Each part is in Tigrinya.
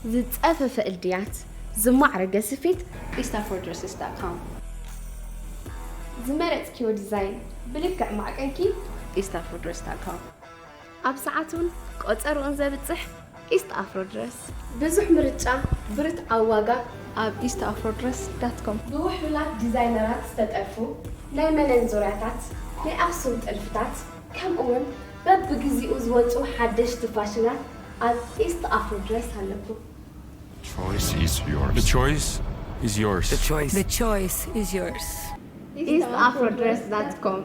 ዝጸፈፈ እልድያት፣ ዝማዕረገ ስፌት፣ east afro dresses dot com። ዝመረጽክዮ ዲዛይን ብልክዕ ማዕቀንኪ፣ east afro dress dot com። ኣብ ሰዓቱን ቆጸርኡን ዘብጽሕ ኢስት ኣፍሮ ድረስ። ብዙሕ ምርጫ፣ ብርትዓዊ ዋጋ፣ ኣብ east afro dress dot com። ብውሕሉላት ዲዛይነራት ዝተጠልፉ ናይ መነን ዙርያታት፣ ናይ ኣኽሱም ጥልፍታት፣ ከምኡውን በብግዚኡ ዝወጹ ሓደሽቲ ፋሽናት ኣብ ኢስት ኣፍሮ ድረስ ኣለኩም። Choice is yours. The choice is yours. The choice. The choice is yours. east afro dress dot com።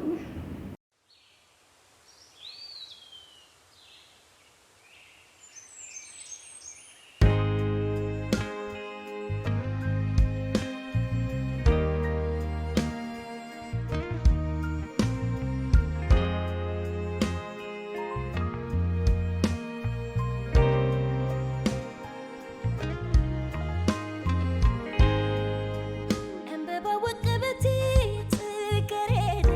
ዕምበባ ውቅብቲ ጽጌረዳ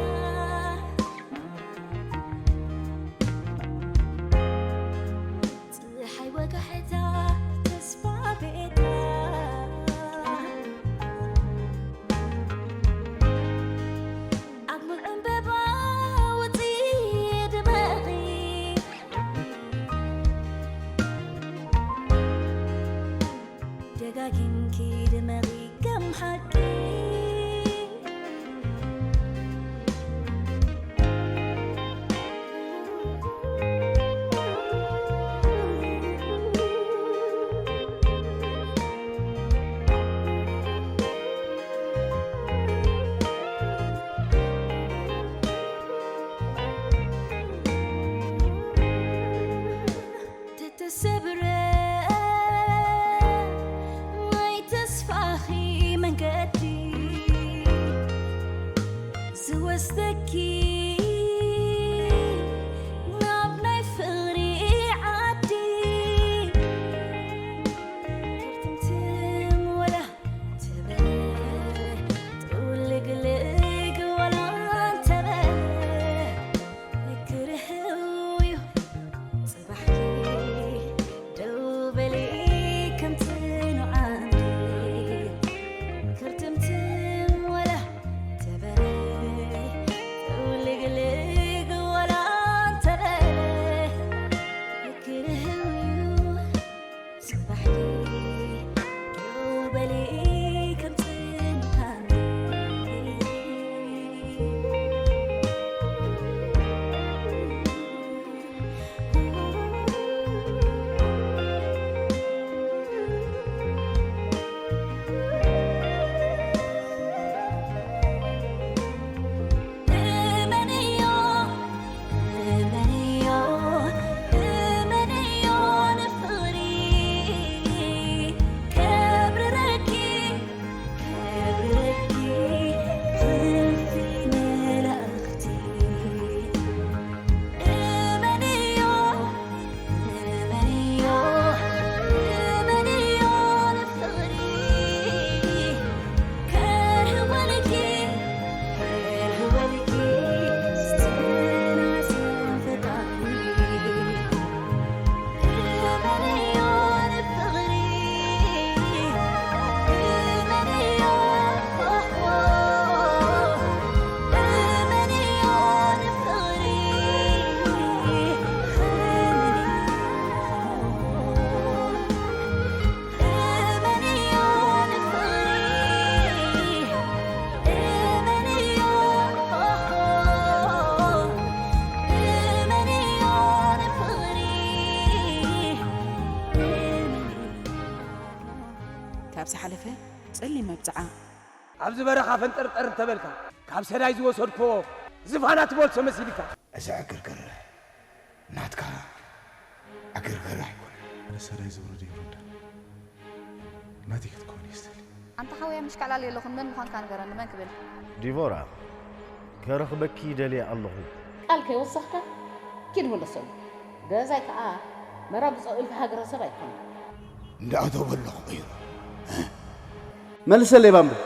ጽሓይ ወጋሕታ ተስፋ ቤታ ኣጉል ዕምበባ ውጺ ድመቒ ደጋጊምኪ ድመቒ ከም ሓቂ ተተሰብረ ናይ ተስፋኺ መንገዲ ዝወስደኪ ናብ ናይ ፍቕሪ ዓዲ ትምትም ወላ ትበል ጥውልግልግ ወላ እንተበል ክርህው እዩ ጽባሕኪ ደው በሊ ከም ጽኑዓንዲ ክርትምትም ወላ ተበለ ጥውልግልግ ወላ እንተበለ ክርህው እዩ ጽባሕኪ ደው በሊ ከም ጽንሃኒ እመንዮ እመንዮ እመንዮ ንፍቕሪ ከብርረኪ ከብርረኪ ዝልፊ መላእኽቲ እመንዮ እመንዮ እመንዮ ንፍቕሪ ከርህወልኪ ካብ ዝሓለፈ ጸሊም መብጽዓ ኣብዚ በረኻ ፈንጠርጠር እንተበልካ ካብ ሰዳይ ዝወሰድክዎ ዝፋና ትመልሶ መሲልካ። እዚ ዕግርግር ናትካ ዕግርግር ኣይኮነን። ንሰዳይ ዘውረደ ይውረዳ። ናተይ ክትከውን እየ ዝደሊ። ኣንታ ሓወይ ምሽካዕላል የለኹን መን ምዃንካ ንገረኒ መን ክብል። ዲቮራ፣ ከረኽበኪ ደልየ ኣለኹ። ቃል ከይወሰኽካ ኪድ ምለሰሉ። ገዛይ ከኣ መራግጾ እልፊ ሃገረሰብ ኣይኮነን። እንዳኣተው በለኹ እዩ። መልሰለይ ባምብል፣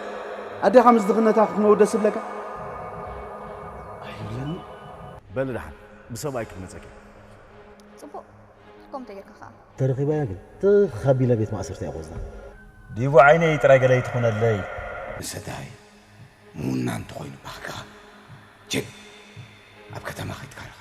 ኣዴኻ ምስ ድኽነታ ክትመውት ደስ ይብለካ? ኣይብለኒ። በሊ ደሓን ብሰብኣይ ክትመጸኪ። ጽቡቕ። ከምኡ ተጌርካ ኸዓ። ተረኺባያ ግን ትኽ ኣቢለ ቤት ማእሰርቲ እያ ክወስዳ። ዲቡ ዓይነይ ጥራይ ገለ ይትኹነለይ። ንሰታይ ምውና እንተኾይኑ ባህካ ችግ ኣብ ከተማ ከይትካ ረኸባ።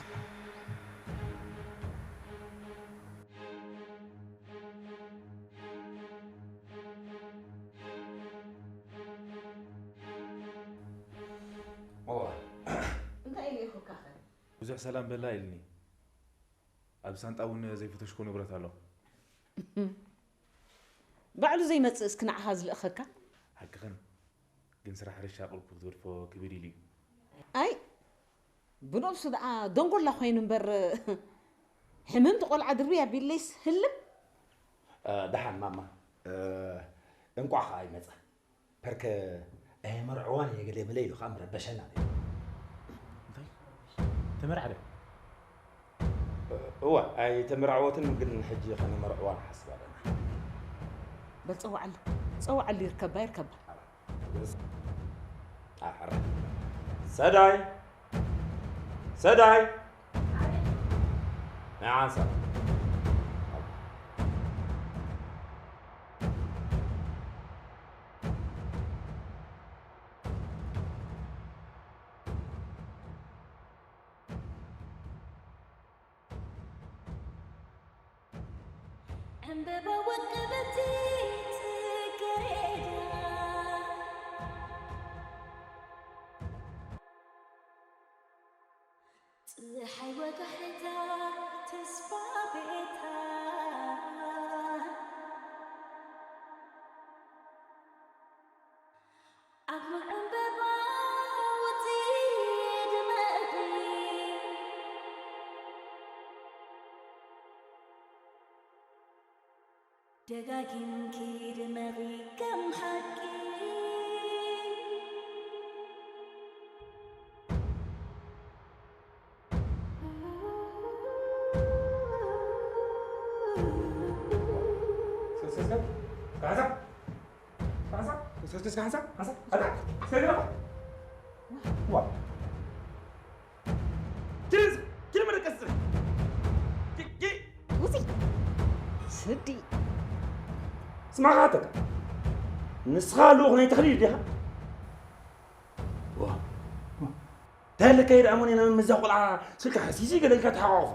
እዋ። እንታይ ኢሉ ይኹብካኸ? ብዙሕ ሰላም በላ ኢልኒ። ኣብ ሳንጣ እውን ዘይፈተሽኮ ንብረት ኣሎ። ባዕሉ ዘይመጽእ እስኪ ንዓኻ ዝልእኸካ? ሓቅኽን። ግን ስራሕ ሕርሻ ቁልቁል ክትገድፎ ክብድ ኢሉ እዩ። ኣይ፣ ብነብሱ ደኣ ደንጎላ ኮይኑ እምበር፣ ሕምምቲ ቆልዓ ድርብይ ኣቢለይስ ህልም። እ፣ ደሓን ማማ። እ፣ እንቋዕ ኸኣ ይመጸ። ፐርከ ኣየመርዕዋን እየ ገለ መለ ኢሉ ኸኣ ምረበሸና ነይሩ። እንታይ? ተመርዓረ? እወ፣ ኣይተመርዐወትን፣ ግን ሕጂ ኸነመርዕዋ ንሓስብ ኣለና። በል ጸውዓሉ፣ ጸውዓሉ፣ ይርከባ፣ ይርከባ። ኣረ፣ ሰዳይ፣ ሰዳይ፣ ናይ ዓንሳ። ዕምበባ ወቀበቲ ጽጌረዳ፣ ጽሓይ ወጋሕታ ተስፋ ቤታ፣ ኣጉመ ዕምበባ ውጺ ድመቒ፣ ደጋጊምኪ ድመቒ ከም ሓቂ። ውፂ። ስዲ። ስማኻ ኣተካ። ንስኻ ልኡኽ ናይ ተኽሊል ዲኻ? ዋ። እንታይ ኣለካ ኢድ ኣሞን ኢና መዛ ቆልዓ ስልካ ሕሲሲ ገለ ኢልካ ተሓቋቑፎ።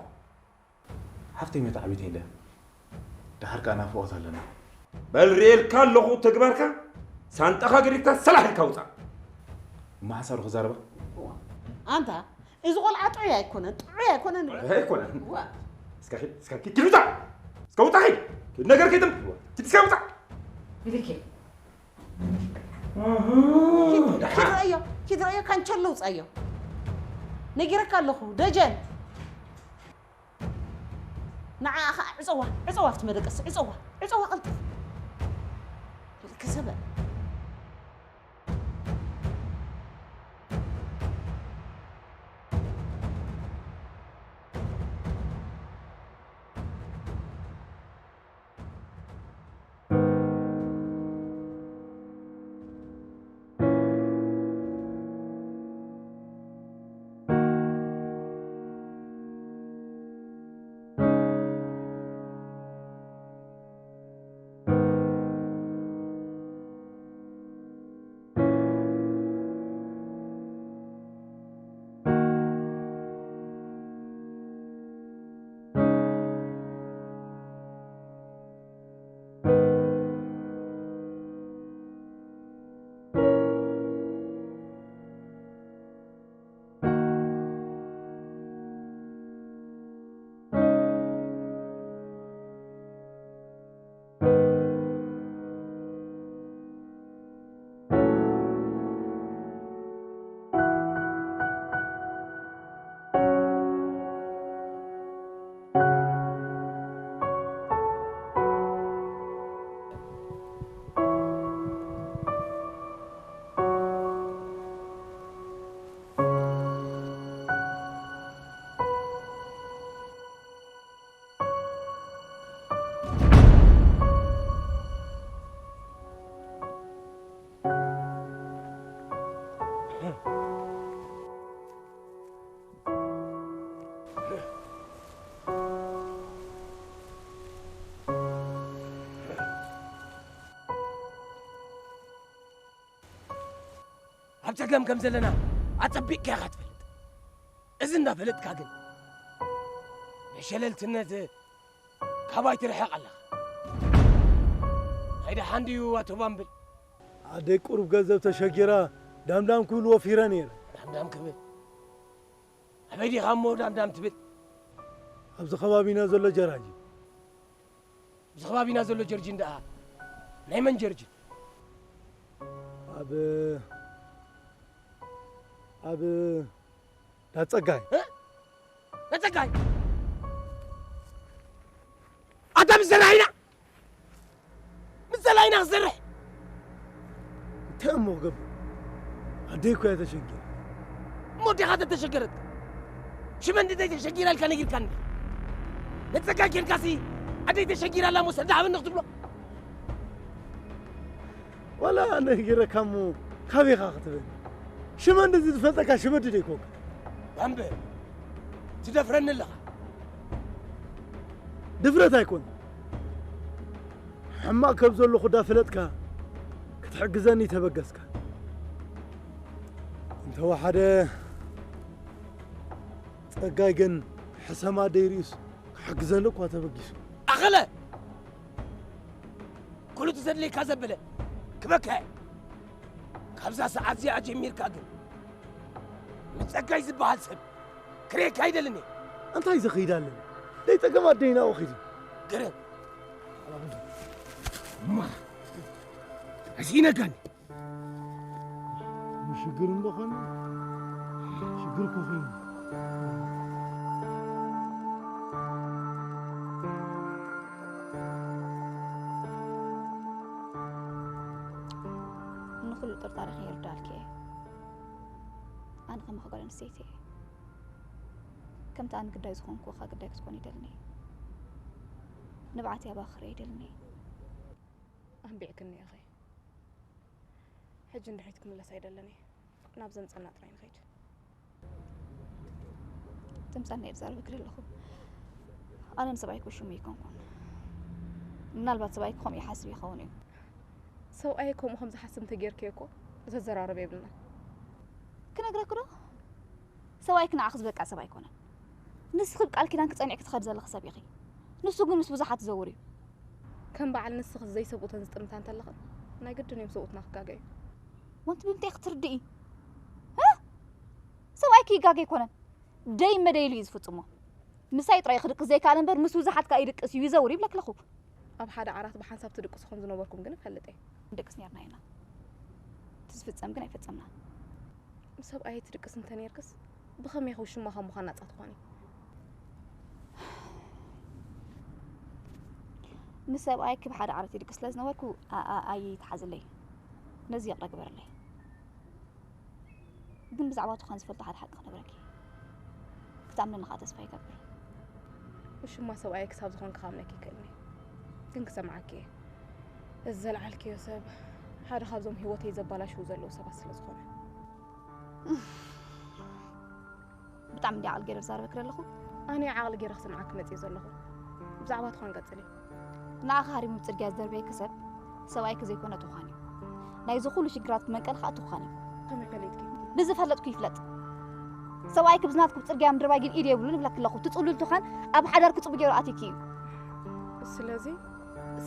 ሓፍተይ መታዕቢተይ እንድያ። ደሓር ከኣ ናፍቖት ኣለና። በል ርእየልካ ኣለኹ ተግባርካ፣ ሳንጣኻ ገዲፍካ ሰላሕ ኢልካ ውጻእ። እሞ ሓሳሩ ክዛረባ? ኣንታ፣ እዚ ቆልዓ ጥዑይ ኣይኮነን፣ ጥዑይ ኣይኮነን። ኣይኮነን። ዋ። እስካ ኪድ፣ እስካ ኪድ፣ ኪድ ውጻእ። እስካ ውጻእ ኪድ። ኪድ ነገር ኪድ። ኪድ እስካ ውጻእ። ብልኪ። ኣሃ፣ ኪድ፣ ደሓን። ኪድ ረእዮ፣ ኪድ ረእዮ፣ ካንቸሎ ውጻዮ። ነጊረካ ኣለኹ፣ ደጀን። ንዓኣ ኸዓ ዕጸዋ፣ ዕጸዋ ኣብቲ መደቀሲ፣ ዕጸዋ፣ ዕጸዋ ቀልጥፍ። ክሰበ። ኣብ ጸገም ከም ዘለና ኣጸቢቕካ ኢኻ ትፈልጥ። እዚ እንዳፈለጥካ ግን ንሸለልትነት ካብ ኣይትርሕቕ ኣለኻ። ኣይደሓን ድዩ ኣቶ ባምብል? ኣደይ ቁሩብ ገንዘብ ተሸጊራ ዳምዳም ክብል ወፊረ ነይረ። ዳምዳም ክብል? ኣበይ ዲኻ እሞ ዳምዳም ትብል? ኣብዚ ከባቢና ዘሎ ጀራጂ። ኣብዚ ከባቢና ዘሎ ጀርጂን ደኣ ናይ መን ጀርጂን? ኣብ፣ ኣብ ዳጸጋይ። እ? ዳጸጋይ? ኣታ ምስ ዘራኢና? ምስ ዘራኢና ክሰርሕ? እንታይ እሞ ክገብር? ኣደይ እኮ እያ ተሸጊራ። እሞ ኣዴኻ ተተሸገረት? ሽመን ድደይ ተሸጊራ ኢልካ ነጊርካኒ? ነጸጋይ ኬድካሲ ኣደይ ተሸጊራ ኣላ እሞ ሰዳ ሃበኒ ክትብሎ? ዋላ ነጊረካ እሞ ካበይ ኢኻ ክትብል? ሽመን ድዚ ዝፈልጠካ ሽመን ድደይ ኮንካ? ባምበ፣ ትደፍረኒ ኣለኻ። ድፍረት ኣይኮን። ሕማቕ ከም ዘለኹ ዳ ፈለጥካ ክትሕግዘኒ ተበገስካ። እንተወሓደ ጸጋይ ግን ሕሰማ ደይርእዩስ ክሕግዘኒ እኳ ተበጊሱ። ኣኸለ! ኩሉ እቲ ዘድልየካ ዘበለ ክበካ እየ። ካብዛ ሰዓት እዚኣ ጀሚርካ ግን ምስ ጸጋይ ዝበሃል ሰብ ክርእየካ ኣይደልን እየ። እንታይ ዝኸይድ ኣለኒ? ደይ ጸገም ኣደይና ወኺዱ። ገረን። እማ፣ ኣስኢነካኒ። ሽግር እንዶ ኾነ፣ ሽግር እኮ ኾይኑ። ንኹሉ ጥርጣሬ ከይርዳልኪ እየ። ኣነ ከማኻ ጓል ኣንስተይቲ እየ። ከምቲ ኣነ ግዳይ ዝኾንኩ፣ ኻ ግዳይ ክትኮን ይደልኒ። ንብዓት ያባኽር ይደልኒ። ኣንቢዕክኒ ኢኺ። ሕጂ እንድሕሪት ክምለስ ኣይደለኒ። ናብ ዘምጸና ጥራይ ንኸይድ። ትምጸና እየ ዝዛረበኪ ዘለኹ። ኣነ ንሰብኣይኪ ውሽሙ ኣይኮንኩን። ምናልባት ሰብኣይኪ ከምኡ ይሓስብ ይኸውን እዩ። ሰብኣይ ከምኡ ከም ዝሓስብ እንተጌርክዮ እኮ ዘዘራርብ የብልና። ክነግረኪ ዶ? ሰብኣይኪ ንዓኺ ዝበቅዕ ሰብ ኣይኮነን። ንስኺ ብቃል ኪዳንኪ ጸኒዕኪ ትኸዲ ዘለኺ ሰብ ኢኺ። ንሱ ግን ምስ ብዙሓት ዝዘውር እዩ። ከም በዓል ንስኺ ዘይሰብኡተን ዝጥምታ እንተለኽን፣ ናይ ግድን እዮም ሰብኡትና ክጋገዩ። ወንቲ ብምንታይ ክትርድኢ? እ? ሰብኣይኪ ይጋገ ኣይኮነን። ደይ መደይሉ እዩ ዝፍጽሞ። ምሳይ ጥራይ ክድቅስ ዘይከኣለ እምበር፣ ምስ ብዙሓት ከኣ ይድቅስ እዩ፣ ይዘውር ይብለኪ ኣለኹ። ኣብ ሓደ ዓራት ብሓንሳብ ትድቅሱ ከም ዝነበርኩም ግን እፈልጥ እየ። ንድቅስ ኔርና ኢና። እቲ ዝፍጸም ግን ኣይፈጸምናን። ምስ ሰብኣየይ ትድቅስ እንተ ኔርክስ፣ ብኸመይ ኢኺ ውሽማኻ ምዃን ናጻ ትኾኒ? ምስ ሰብኣይኪ ብሓደ ዓራት ይድቅስ ስለ ዝነበርኩ፣ ኣ-፣ ኣ-፣ ኣይትሓዝለይ። ነዚ ይቕረ ግበርለይ። ግን ብዛዕባ ትዃን ዝፈልጦ ሓደ ሓቂ ክነግረኪ። ክትኣምነኒ ከኣ ተስፋ ይገብር። ውሽማ ሰብኣየይ ክሳብ ዝኾንኪ ክኣምነኪ ይክእልኒ። ግን ክሰምዓኪ እየ። እዚ ዘልዓልክዮ ሰብ ሓደ ካብዞም ህይወተይ ዘባላሽዉ ዘለዉ ሰባት ስለ ዝኾነ። ብጣዕሚ እንድየ ዓቕሊ ገይረ ዝዛረበኪ ዘለኹ። ኣነ እየ ዓቕሊ ገይረ ክሰምዓኪ መፅየ ዘለኹ። ብዛዕባ ትዃን ቀፅሊ። ንዓኺ ሃሪሙ ብፅርግያ ዝደርበየኪ ሰብ ሰብኣይኪ ዘይኮነ ትዃን እዩ። ናይዚ ኩሉ ሽግራትኪ መንቀሊ ከዓ ትዃን እዩ። ከመይ ፈሊጥኪ? ብዝፈለጥኩ ይፍለጥ። ሰብኣይኪ ብዝናትኪ ብፅርግያ ምድርባይ ግን ኢድ የብሉን ይብለኪ ኣለኹ። እቲ ፅሉል ትዃን ኣብ ሓዳርኪ ፅቡቅ ገይሩ ኣትዩኪ እዩ። ስለዚ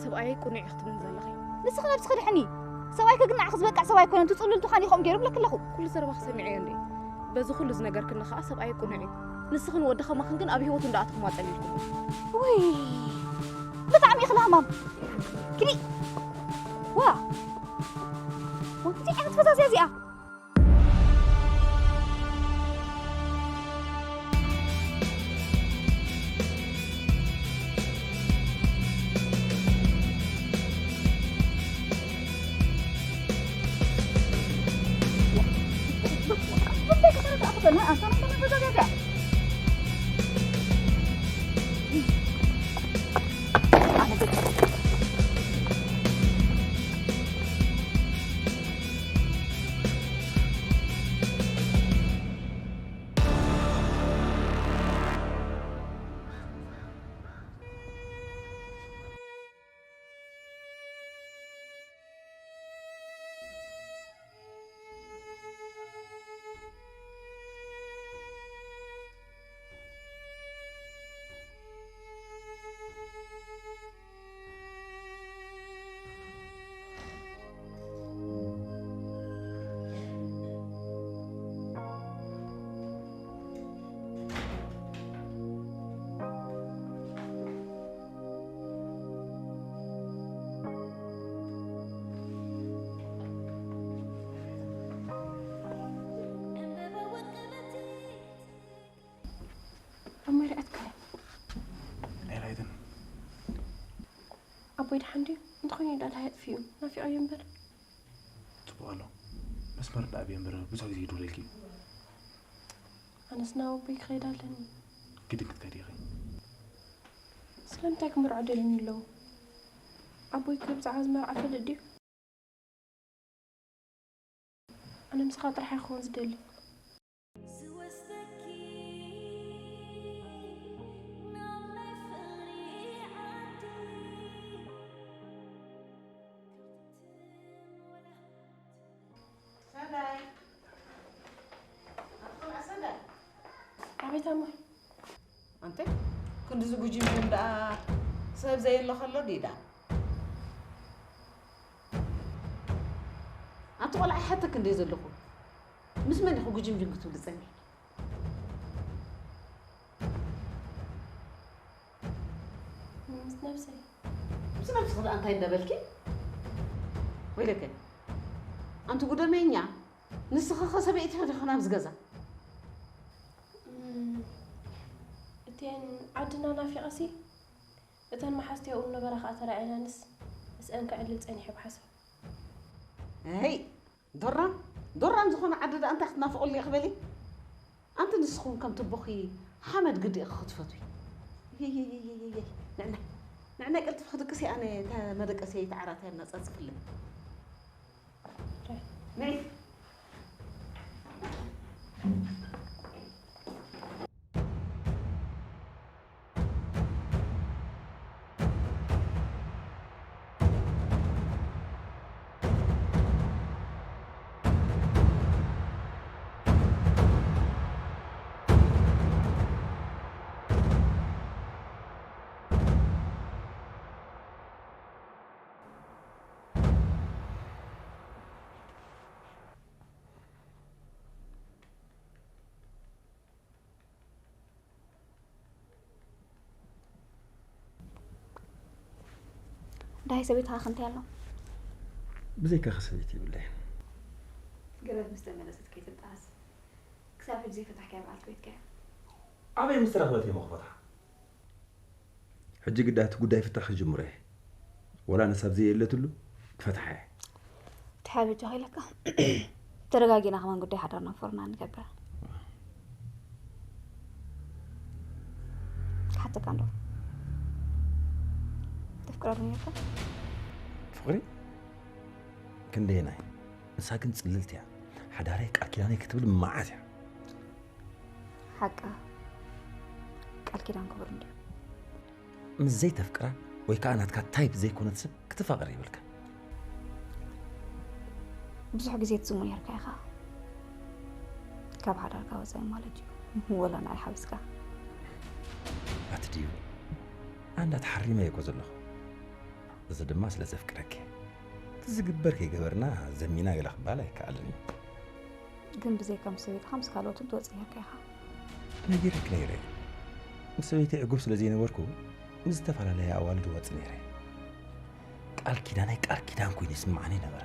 ሰብኣየይ ቅኑዕ እዩ ክትብልኒ ዘለኺ? ንስኺ ነብስኺ ድሕኒ። ሰብኣይኪ ግን ንዓኺ ዝበቅዕ ሰብ ኣይኮነን። እቲ ፅሉል ትዃን እዩ ከምኡ ገይሩ ይብለኪ ኣለኹ። ኩሉ ዘረባኺ ሰሚዐዮ እንዴ? በዚ ኩሉ ዝነገርክኒ ከዓ ሰብኣየይ ቅኑዕ እዩ። ንስኽን ወዲ ከማኽን ግን ኣብ ህይወቱ እንዳኣትኹም ኣጸሊልኩም። ውይ፣ ብጣዕሚ ኢኺ ላህማም። ክዲ። ዋ። እንታይ ዓይነት ፈዛዝያ እዚኣ? ኣቦይ ደሓን ድዩ? እንተኾይኑ ዳታ የጥፍኡ። ናፊቐዮ እምበር። ጽቡቕ ኣሎ። መስመር እንዳኣብየ እምበር ብዙሕ ግዜ ይደውለልኪ እዩ። ኣነስ ናብ ኣቦይ ክኸይድ ኣለኒ። ግድን ክትከዲ ኢኺ። ስለምንታይ ክምርዖ ደልዩኒ ኣለዉ? ኣቦይ ከ ብዛዕባ እዚ መርዓ ፈልጥ ድዩ? ኣነ ምስኻ ጥራሕ ክኸውን ዝደሊ። ዝወስደኪ ናብ ናይ ፍቕሪ ዓዲ። ሰናይ። ኣቶ ሰናይ። ኣቤት ኣሞ። ኣንተ ክንድዚ ጉጅምጅም ደኣ ሰብ ዘየሎ ከሎ ዲዳ? ኣንቲ ቆልዓ ይሓተክ እንደ ዘለኹ ምስ መን ኢኹ ጉጅምጅም ክትብሊ ጸኒሕኪ? ምስ ነብሰይ። ምስ ነብስኺ ደኣ እንታይ እንዳበልኪ? ወይለከ ኣንቲ ጉደመኛ፣ ንስኺ ኸ ሰበይቲ ዲኺ ናብዚ ገዛ? እም፣ እተን ዓድና ናፊቐሲ እተን መሓዝተይ ኣብኡ ነበራ ኸኣ ተራእየናንስ ምስአን ከዕልል ጸኒሐ ብሓሳብ። ኣይ ዶራም ዶራም ዝኾነ ዓዲ ደኣ እንታይ ክትናፍቕሉ ኢኺ በሊ። ኣንቲ ንስኹም ከም ትቦኺ ሓመድ ግዲ ኢኺ ክትፈትዊ። ይይይይይይ። ንዕናይ ንዕናይ ቀልጥፊ ክድቅሲ ኣነ እታ መደቀሰይ ተዓራታይ እናጻጽፍለይ። ነይ። ዳይ ሰበይትኻ ክንታይ ኣሎ? ብዘይካኺ ሰበይቲ የብለይን። ገነት ምስ ተመለሰት ከይትጣዓስ ክሳብ ሕጂ ዘይፈታሕካያ በዓልቲ ቤትካ እያ። ኣበይ ምስ ተረኽበት እየ እሞ ክፈትሓ? ሕጂ ግዳ እቲ ጉዳይ ፍታሕ ክጅምሮ እየ። ወላ ንሳ ኣብ ዘየለትሉ ክፈትሓ እየ። ተሓበጃ ኢለካ። ተረጋጊና ከማን ጉዳይ ሓዳርና ክፈርና ንገብር። ክሓተካ እንዶ። ተፍቅራ ዶ ነርካ? ፍቕሪ? ክንደየናይ? ንሳ ግን ጽልልቲ እያ። ሓዳረይ ቃል ኪዳነይ ክትብል መዓት እያ። ሓቃ። ቃል ኪዳን ክቡር እንድዩ። ምስ ዘይተፍቅራ ወይ ከኣ ናትካ ታይፕ ዘይኮነት ሰብ ክትፋቐር የብልካ። ብዙሕ ግዜ ትዝሙ ነርካ ኢኻ። ካብ ሓዳርካ ወጻኢ ማለት እዩ። ወላ ንዓይ ሓዊስካ። ኣቲ ድዩ? ኣንዳ ተሓሪመ እየ እኮ ዘለኹ። እዚ ድማ ስለ ዘፍቅረኪ። እቲ ዝግበር ከይገበርና ዘሚና ገለ ክበሃል ኣይከኣልን እዩ። ግን ብዘይካ ምስ ሰበይትኻ ምስ ካልኦት እውን ትወጽእ ነርካ ኢኻ። ነጊረኪ ነይረ። ምስ ሰበይተይ ዕጉብ ስለ ዘይነበርኩ ምስ ዝተፈላለያ ኣዋልድ እወጽእ ነይረ። ቃል ኪዳነይ ቃል ኪዳን ኮይኑ ይስምዓኒ ነበረ።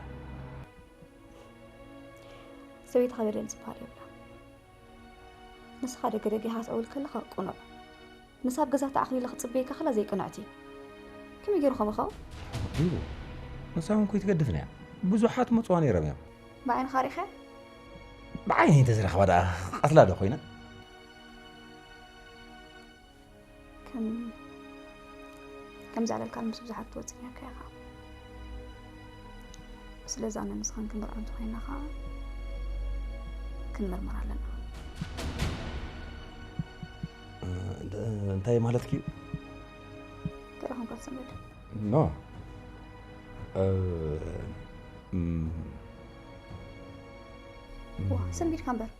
ሰበይትኻ በደል ዝበሃል የብላን። ንስኻ ደገ ደጊኻ ክትዕውል ከለኻ ቅኑዕ። ንሳ ኣብ ገዛ ተኣኽሊላ ክትጽበየካ ከላ ዘይቅንዕቲ። ከመይ ገይሩ ከምኡ ይኸውን? እዩ። ንሳ እውን ከይትገድፍን እያ። ብዙሓት መጽዋ ነይሮም እዮም። ብዓይንኻ ሪእኻ? ብዓይነይ እንተዝረኽባ ደኣ ቀትላ ዶ ኮይና? ከም ከምዚ ኣለልካ ምስ ብዙሓት ትወጽእ ነርካ ኢኻ። ስለዚ ኣነ ንስኻን ክንምርዖ እንተኾይንና ኸዓ ክንምርምር ኣለና። እ፣ እንታይ ማለትኪ እዩ? ገለ ኮንካ ትሰምዕ ዶ? ኖ። እ፣ እም፣ ዋ፣ ሰንቢድካ እምበር።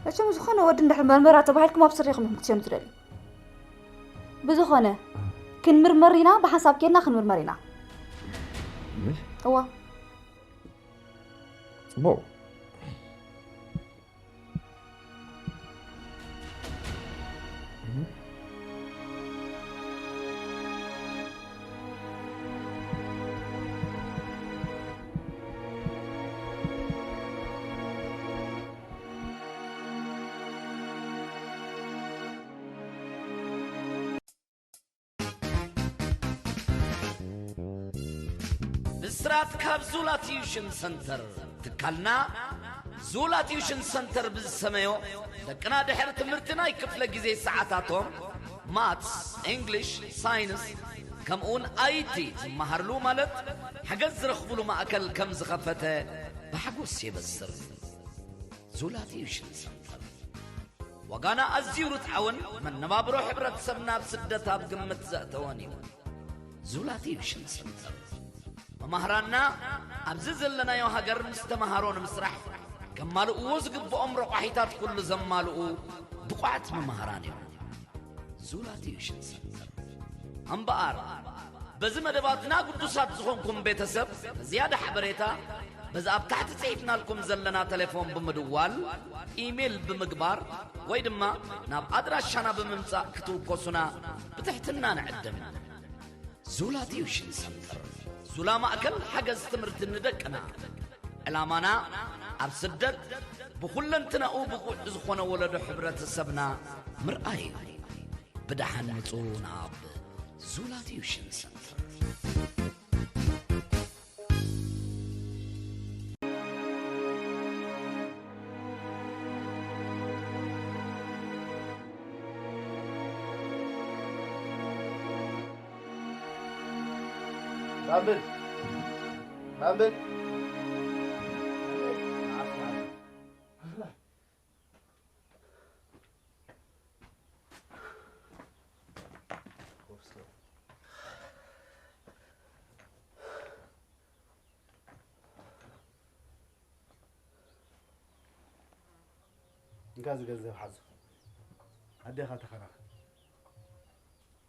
መቸም ዝኾነ ወዲ እንድሕር መርመራ ተባሂልኩም ኣብ ስሪኹም ኢኹም ክትሸኑ ትደልዩ። ብዝኾነ፣ ክንምርመር ኢና፣ ብሓንሳብ ኬድና ክንምርመር ኢና። ምሽ? እዋ። ጽቡቕ። ስራት ካብ ዙላ ቲዩሽን ሰንተር ትካልና። ዙላ ቲዩሽን ሰንተር ብዝሰመዮ፣ ደቅና ድሕሪ ትምህርቲ ናይ ክፍለ ግዜ ሰዓታቶም ማትስ፣ እንግሊሽ፣ ሳይንስ ከምኡውን ኣይቲ ዝመሃርሉ ማለት ሓገዝ ዝረኽብሉ ማእከል ከም ዝኸፈተ ብሓጎስ የበስር። ዙላ ቲዩሽን ሰንተር ዋጋና ኣዝዩ ርትዓውን መነባብሮ ሕብረተሰብና ኣብ ስደት ኣብ ግምት ዘእተወን እዩ። ዙላ ቲዩሽን ሰንተር መማህራንና ኣብዚ ዘለናዮ ሃገር ምስ ተመሃሮ ንምስራሕ ከማልእዎ ዝግብኦም ረቋሒታት ኩሉ ዘማልኡ ብቑዓት መማህራን እዮም። ዙላ ቲዩሽን ሰንተር እምበኣር በዚ መደባትና ግዱሳት ዝኾንኩም ቤተሰብ ንዝያዳ ሓበሬታ በዚ ኣብ ታሕቲ ጽሒፍናልኩም ዘለና ቴሌፎን ብምድዋል፣ ኢሜል ብምግባር ወይ ድማ ናብ ኣድራሻና ብምምጻእ ክትውከሱና ብትሕትና ንዕድም። ዙላ ቲዩሽን ሰንተር፣ ዙላ ማእከል ሓገዝ ትምህርቲ ንደቅና። ዕላማና ኣብ ስደት ብኹለንትናኡ ብቑዕ ዝኾነ ወለዶ ሕብረተሰብና ምርኣይ እዩ። ብደሓን ምጹ ናብ ዙላ ቲዩሽን ሰንተር። ባምብል፣ ባምብል። እንካ እዚ ገንዘብ ሓዞ። ኣዴኻ ተኸናኸን።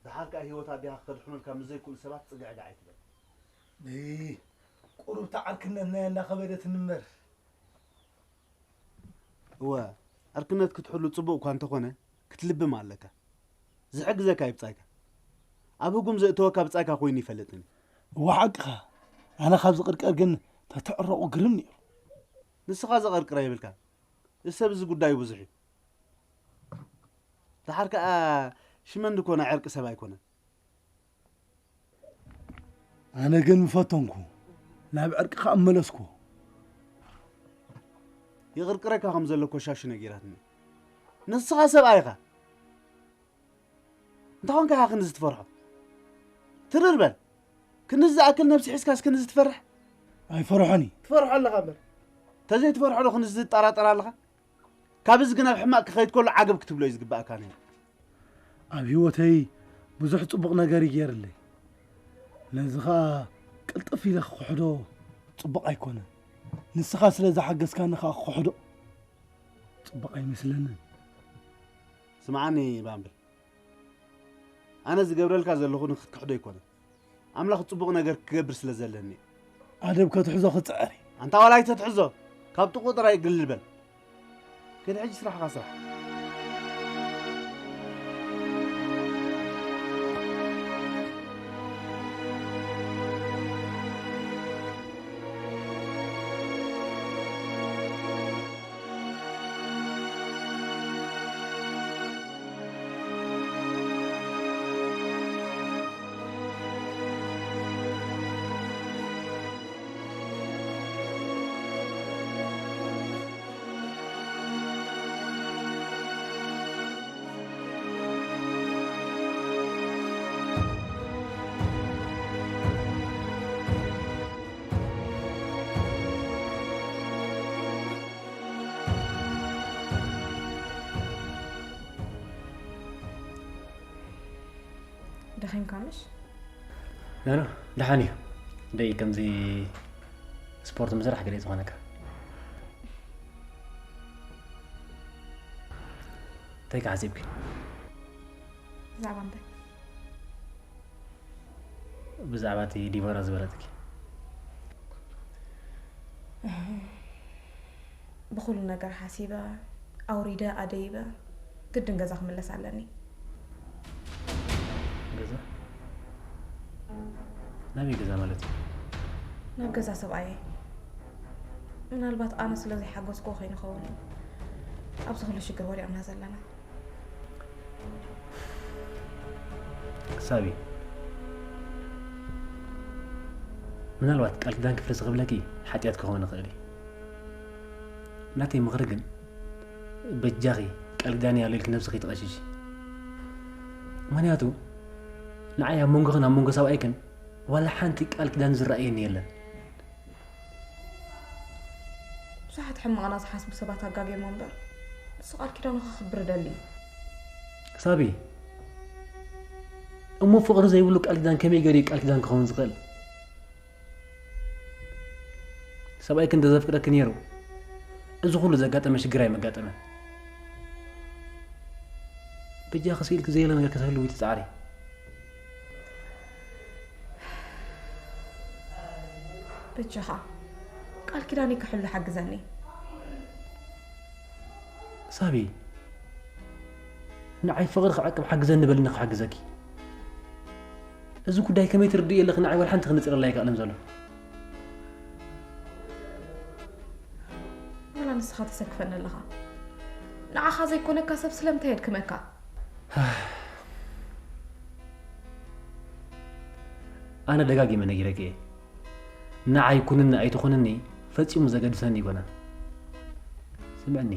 ደሓር ከኣ ህይወት ኣዴኻ ከድሕኑልካ ምስ ዘይክእሉ ሰባት ጽግዕግዕ ኣይትበል። እይ፣ ቁሩብ ተዓርክነትና እያ እንዳኸበደትኒ እምበር። እወ፣ ዕርክነት ክትሕሉ ጽቡቕ እኳ እንተኾነ፣ ክትልብም ኣለካ። ዝሕግዘካ እዩ ብጻይካ። ኣብ ህጉም ዘእተወካ ብጻይካ ኮይኑ ይፈልጥን እዩ። እወ፣ ሓቅኻ። ኣነ ካብ ዝቕርቀር ግን ተትዕረቑ ግርም ነይሩ። ንስኻ ዘቐርቅረ የብልካን። እዚ ሰብ እዚ ጉዳዩ ብዙሕ እዩ። ደሓር ከኣ ሽመንዲ ኮነ ዕርቂ ሰብ ኣይኮነን። ኣነ ግን ምፈተንኩ፣ ናብ ዕርቂ ከኣ መለስኩ። ይቕርቅረካ ከም ዘሎ ኮሻሹ ነጊራትኒ። ንስኻ ሰብኣይ ኢኻ። እንታይ ኾንካ ኢኻ ክንድዚ ትፈርሖ? ትርር በል። ክንድዚ ዝኣክል ነብሲ ሒዝካስ ክንድዚ ትፈርሕ? ኣይፈርሖን እዩ። ትፈርሖ ኣለኻ እምበር። ተዘይትፈርሖ ዶ ክንድዚ ትጠራጠር ኣለኻ? ካብ እዚ ግን ኣብ ሕማቕ ክኸይድ ከሎ ዓገብ ክትብሎ እዩ ዝግባእካ ነይሩ። ኣብ ህይወተይ ብዙሕ ጽቡቕ ነገር እዩ ገይርለይ። ነዚ ኸኣ ቅልጥፍ ኢለ ክኽሕዶ ጽቡቕ ኣይኮነን። ንስኻ ስለ ዝሓገዝካኒ ኸኣ ክኽሕዶ ጽቡቕ ኣይመስለንን። ስምዓኒ ባምብል፣ ኣነ ዝገብረልካ ዘለኹ ንኽትክሕዶ ኣይኮነን። ኣምላኽ ጽቡቕ ነገር ክገብር ስለ ዘለኒ እዩ። ኣደብ ከትሕዞ ክጽዕር እየ። ኣንታ ዋላ ኣይተትሕዞ፣ ካብ ጥቕኡ ጥራይ ግልል በል። ከይድ ሕጂ ስራሕኻ ስራሕ። ደኺምካ ምሽ? ኖ፣ ኖ፣ ደሓን እዩ። ደይ ከምዚ ስፖርት ምስራሕ ገለ እዩ ዝኾነካ። እንታይ ከ ሓሲብኪ? ብዛዕባ እንታይ? ብዛዕባ እቲ ዲቦራ ዝበለትኪ። ብኹሉ ነገር ሓሲበ፣ ኣውሪደ፣ ኣደይበ፣ ግድን ገዛ ክምለስ ኣለኒ። ገዛ? ናበይ ገዛ ማለት እዩ? ናብ ገዛ ሰብኣየይ። ምናልባት ኣነ ስለ ዘይሓገዝክዎ ኮይኑ ይኸውን እዩ። ኣብዚ ኩሉ ሽግር ወዲቕና ዘለና። ክሳብ እዩ። ምናልባት ቃል ኪዳን ክፍርስ ክብለኪ ሓጢኣት ክኸውን ይኽእል እዩ። ናተይ ምኽሪ ግን በጃኺ ቃል ኪዳን እየ ኣሎ ኢልኪ ነብስኺ ትቐሽሺ። ምኽንያቱ ንዓይ ኣብ መንጎኽን ኣብ መንጎ ሰብኣይክን ዋላ ሓንቲ ቃል ኪዳን ዝረኣየኒ የለን። ብዙሓት ሕማቕና ዝሓስቡ ሰባት ኣጋግዮም እምበር ንሱ ቃል ኪዳኑ ከኽብር ደሊ። ሳቢ፣ እሞ ፍቕሪ ዘይብሉ ቃል ኪዳን ከመይ ገይሩ እዩ ቃል ኪዳን ክኸውን ዝኽእል? ሰብኣይኪ እንተዘፍቅረኪ ነይሩ እዚ ኩሉ ዘጋጠመ ሽግር ኣይመጋጠመን። በጃኺ ስኢልኪ ዘየለ ነገር ከተህልዊ ትጻዕሪ። በጃኻ ቃል ኪዳነይ ክሕሉ ሓግዘኒ። ሳቢ፣ ንዓይ ፍቕሪ ክዕቅብ ሓግዘኒ በልኒ ክሓግዘኪ። እዚ ጉዳይ ከመይ ትርድእዮ ኣለኺ? ንዓይ ዋላ ሓንቲ ክንጽረላ ኣይከኣልን ዘሎ። ዋላ ንስኻ ተሰክፈኒ ኣለኻ። ንዓኻ ዘይኮነካ ሰብ ስለምንታይ የድክመካ? ኣነ ደጋጊመ ነጊረኪ እየ። ንዓይ ኩንኒ ኣይትኹንኒ ፈጺሙ ዘገድሰኒ ኣይኮነን። ስምዕኒ፣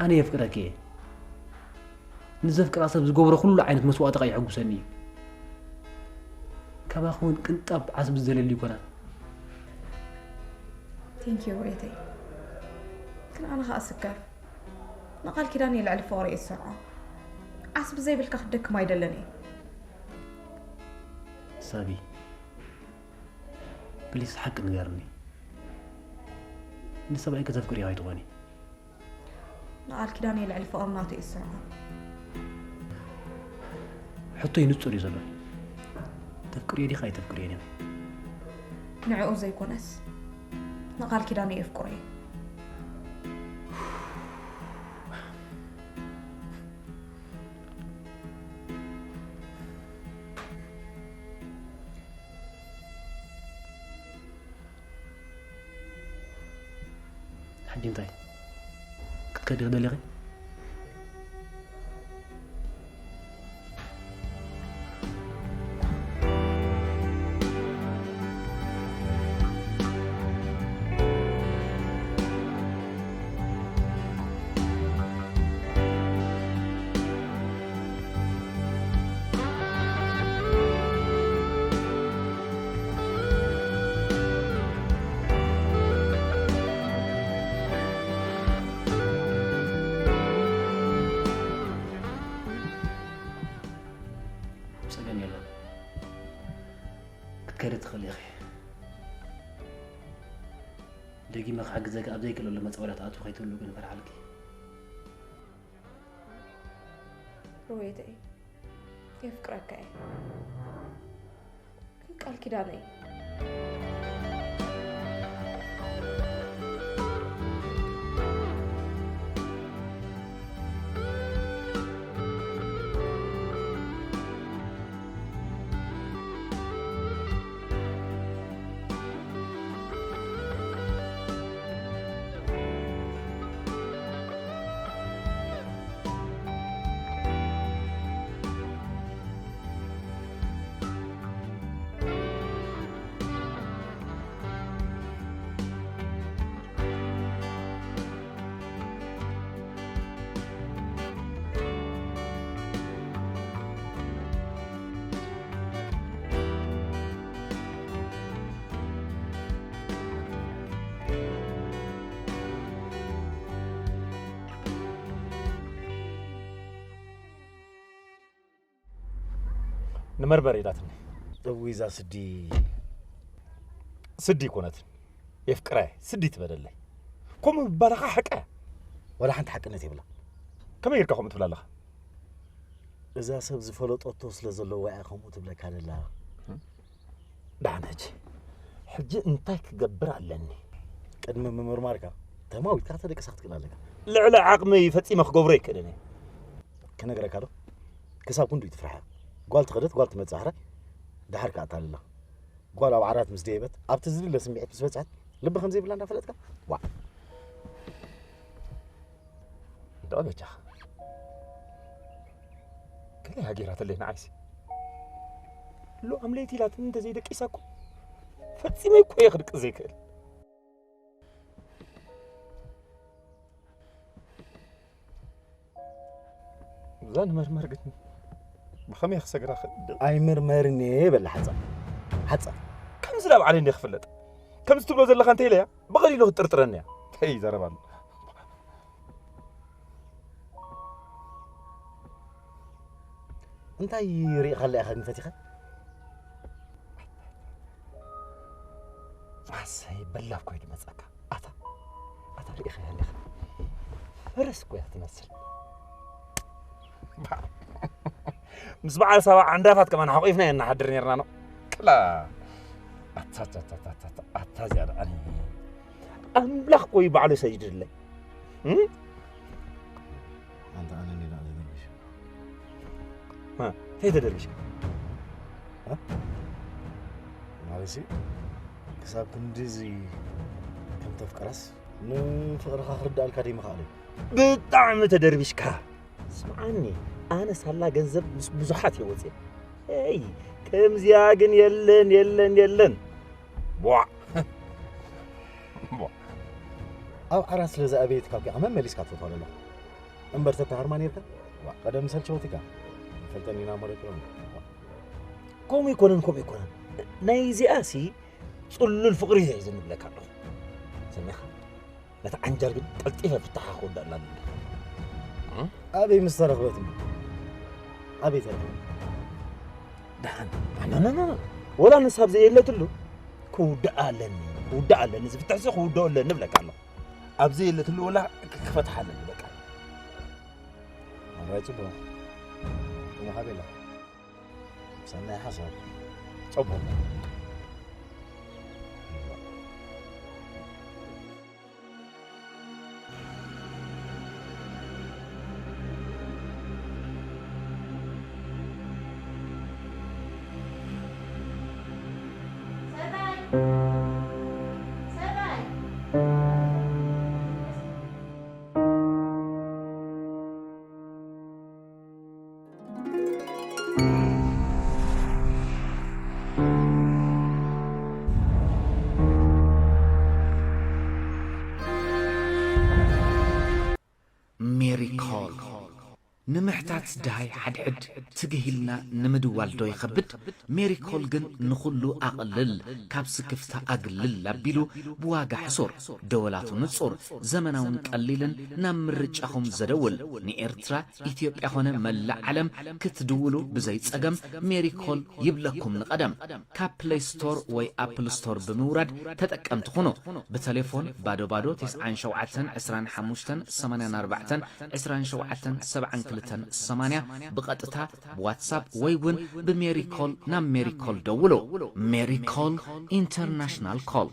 ኣነ የፍቅረኪ እየ። ንዘፍቅራ ሰብ ዝገብሮ ኩሉ ዓይነት መስዋእቲ ኸኣ የሐጉሰኒ እዩ። ካባኺ እውን ቅንጣብ ዓስቢ ዝደለየሉ ኣይኮነን። ቴንኪዩ ውሬተይ። ግን ኣነ ኸኣ ስከፍ ንቓል ኪዳን የልዕል ፍቕሪ እየ ዝሰርዖ። ዓስቢ ዘይብልካ ክትደክም ኣይደልን እየ። ሳቢ፣ ፕሊስ ሓቂ ንገርኒ። ንሰብኣይ ከተፍቅርዮ ኣይትኾኒ። ንቓል ኪዳን የልዕል ፍቕሪ ናቱ እየ ዝሰርዖ። ሕቶይ ንጹር እዩ ዘሎ። ተፍቅርዮ ዲኻ ኣይተፍቅርዮን እየ። ንዕኡ ዘይኮነስ ንቓል ኪዳን እየ የፍቅሮ እየ። ሕጂ እንታይ ክትከዲ ክደሊኺ? ጸገም የለን። ክትከዲ ትኽእሊ ኢኺ። ደጊመ ክሕግዘኪ ኣብ ዘይክእለሉ መጻወድያ ትኣትዊ ከይትህሉ ግን እፈርሓልኪ። ሮቤተይ፣ የፍቅረካ እየ። ግን ቃል ኪዳነይ። ንመርበሪ ኢላትኒ። እውይ፣ እዛ ስዲ። ስዲ ኣይኮነትን። የፍቅራ እየ፣ ስዲ ትበለለይ። ከምኡ ምባልኻ ሓቂ እያ። ዋላ ሓንቲ ሓቅነት የብላ። ከመይ ጌርካ ከምኡ ትብላ ኣለኻ? እዛ ሰብ ዝፈለጠቶ ስለ ዘለዋ እያ ከምኡ ትብለካ ደላ። ደሓን፣ ሕጂ፣ ሕጂ እንታይ ክገብር ኣለኒ? ቅድሚ ምምርማርካ ተማዊትካ ከተደቅሳ ክትክእል ኣለካ። ልዕሊ ዓቕመይ ፈጺመ ክገብሮ ኣይክእልን እየ። ክነግረካ ዶ? ክሳብ ክንዱ ይትፍርሓ። ጓል ትኸደት፣ ጓል ትመጽእ፣ ሕራይ ድሓር ከኣ ኣታልላ። ጓል ኣብ ዓራት ምስ ደየበት፣ ኣብቲ ዝድለ ስምዒት ምስ በጽሐት፣ ልቢ ከም ዘይብላ እንዳፈለጥካ? ዋዕ። እንዳ በጃኻ። ከመይ ሃገራተለይ ንዓይሲ። ሎኣም ለይቲ ኢላትኒ እንተዘይደቂሳ እኮ፣ ፈጺመ እኮ እየ ክድቅስ ዘይክእል። እዛ ንመርመር ግን ብኸመይ ክሰግራ ክእል? ኣይምርመርን እየ በላ ሓፃ። ሓፃ። ከምዚ ናብ ዓለይ እንደ ክፍለጥ። ከምዚ ትብሎ ዘለኻ እንተ ኢለያ፣ ብቐሊሉ ክትጥርጥረኒ እያ። ተይ፣ ይዛረብ ኣሎ። እንታይ ርኢኻ ኣለኻ ግን ፈቲኻ? ኣሰይ፣ በላብ ኮይዱ መጻካ። ኣታ፣ ኣታ ርኢኻ ኣለኻ። ፈረስ እኮ እያ ትመስል። ምስ በዓል ሰባ ዓንዳፋት ከማን ሓቂፍና ኢና ንሓድር ነርና ነው። ክላ። ኣታ፣ ኣታ፣ ኣታ፣ ኣታ፣ ኣታ፣ ኣታ እዚኣ ደኣ ኣነ። ኣምላኽ እኮ እዩ ባዕሉ ይሰጅድለይ። እም? ኣንታ ኣነ እንዲና ተደርቢሽ። ማ፣ እንታይ ተደርቢሽ? እ? ማለትሲ፣ ክሳብ ክንድዚ ከም ተፍቅራስ ንፍቕርኻ ክርድኣልካ ደይምኽኣለይ። ብጣዕሚ ተደርቢሽካ። ስምዓኒ፣ ኣነ ሳላ ገንዘብ ምስ ብዙሓት እየ ወፅየ። ኤይ፣ ከምዚኣ ግን የለን፣ የለን፣ የለን። ቧዕ። ቧዕ። ኣብ ዓራት ስለ ዝኣበየትካ እኮ ኢኻ መመሊስካ ትፈትዋ ዘለኻ። እምበር ተተሃርማ ነይርካ? ዋ፣ ቀደም ሰልቸወትካ። ፈልጠኒ ኢና ሞለኪሎም። ከምኡ ይኮነን፣ ከምኡ ይኮነን። ናይዚኣሲ ጽሉል ፍቕሪ እዩ ዝንብለካ ኣለኹ። ሰሚዕኻ? ነታ ዓንጃል ግን ቀልጢፈ ፍታሓ ክወዳእላ ኣለኒ። ኣበይ ምስ ተረኽበት እሞ? ኣበይ ተረኽበት? ደሓን። ኖ፣ ኖ፣ ኖ፣ ኖ። ወላ ንሳ ኣብ ዘየለትሉ ክውዳእ ኣለኒ፣ ክውዳእ ኣለኒ፣ ዝፍትሕሲ ክውደኦ ኣለኒ እብለካ ኣለኹ። ኣብ ዘየለትሉ ወላ ክ-፣ ክፈትሓ ኣለኒ፣ በቃ። ኣራይ፣ ጽቡቕ። ጽቡቕ፣ ሃቤላ። ሰናይ ሓሳብ። ጽቡቕ። ሜሪኮል ንምሕታት ድሃይ ሓድሕድ ትግሂልና ንምድዋል ዶ ይኸብድ? ሜሪኮል ግን ንኹሉ ኣቕልል፣ ካብ ስክፍታ ኣግልል ኣቢሉ ብዋጋ ሕሱር፣ ደወላቱ ንጹር፣ ዘመናውን ቀሊልን ናብ ምርጫኹም ዘደውል፣ ንኤርትራ፣ ኢትዮጵያ ኾነ መላእ ዓለም ክትድውሉ ብዘይ ጸገም ሜሪኮል ይብለኩም ንቐደም። ካብ ፕለይ ስቶር ወይ ኣፕል ስቶር ብምውራድ ተጠቀምቲ ኩኑ። ብተሌፎን ባዶ ባዶ ተስዓን ሸውዓተን ዕስራን ሓሙሽተን ሰማንያን ኣርባዕተን ዕስራን ሸውዓተን ሰብዓን ክልተን ሰማንያ፣ ብቐጥታ ብዋትሳፕ ወይ እውን ብሜሪኮል ናብ ሜሪኮል ደውሉ። ሜሪኮል ኢንተርናሽናል ኮል።